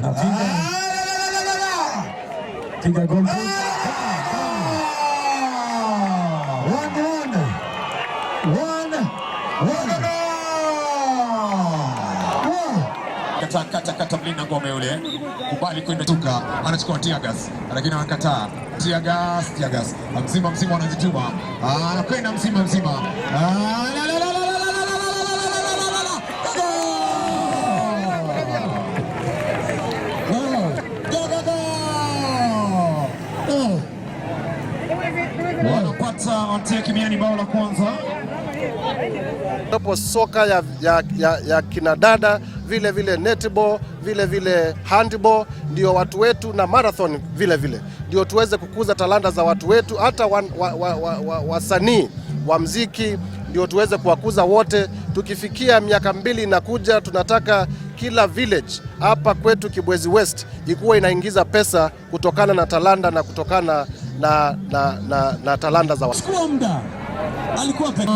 Anapiga piga gol. 1-1. 1-1. Kata kata kata, mlinda ngome yule kubali kwenda tuka, anachukua teargas, lakini anakataa teargas, teargas mzima mzima, anazituma, anakwenda mzima mzima. Ah, la, la, la, la, la, la, la, la, la, la, la, la, la. Goal! Go, go, go! Wanapata Antia Kimiani bao la kwanza. Hapo soka ya kinadada, vile vile netball, vile vile handball, ndio watu wetu, na marathon vile vile, ndio tuweze kukuza talanta za watu wetu, hata wasanii wa mziki ndio tuweze kuwakuza wote. Tukifikia miaka 2 inakuja, tunataka kila village hapa kwetu Kibwezi West ikuwa inaingiza pesa kutokana na talanta na kutokana na talanta za watu. Chukua muda. Alikuwa peke.